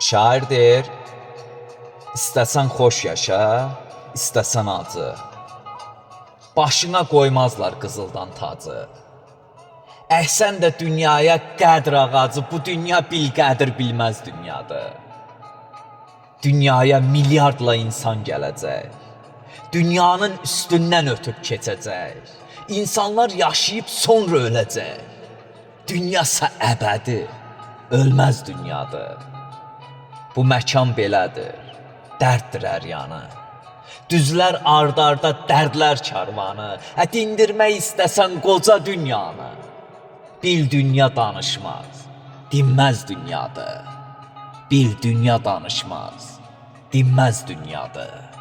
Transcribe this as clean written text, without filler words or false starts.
Şair deyir, istəsən xoş yaşa, istəsən acı. Başına qoymazlar qızıldan tacı. Əhsən də dünyaya qədr ağacı, bu dünya bil qədr bilməz dünyadır. Dünyaya milyardla insan gələcək. Dünyanın üstündən ötüb keçəcək. İnsanlar yaşayıb sonra öləcək. Dünyasa əbədi, ölməz dünyadır. Bu məkan belədir, dərddir hər yanı. Düzlər ardarda dərdlər karvanı. Hə dindirmək istəsən qoca dünyanı. Bil dünya danışmaz, dinməz dünyadır. Bil dünya danışmaz, dinməz dünyadır.